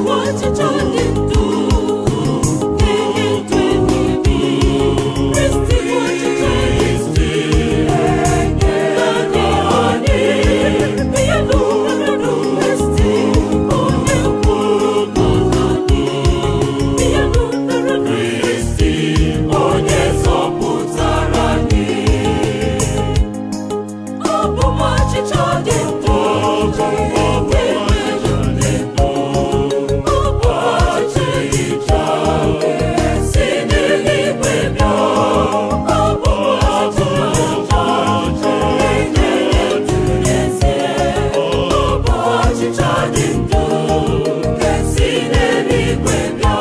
bụ achịcha dị ndụ na-enye ndụ ebighị ebi. Kristi bụ achịcha dị ndụ na-enye anyị. Bịanụ, bịanụ, Kristi onye kwuru maka anyị. Bịanụ, bịanụ, Kristi onye zọpụtara anyị. Ọ bụ achịcha dị ndụ na-enye ndụ. Ọ bụ achịcha si n'eluigwe bịa. Ọ bụ achịcha na-enye ndụ n'ezie. Ọ bụ achịcha dị ndụ nke si n'eluigwe bịa.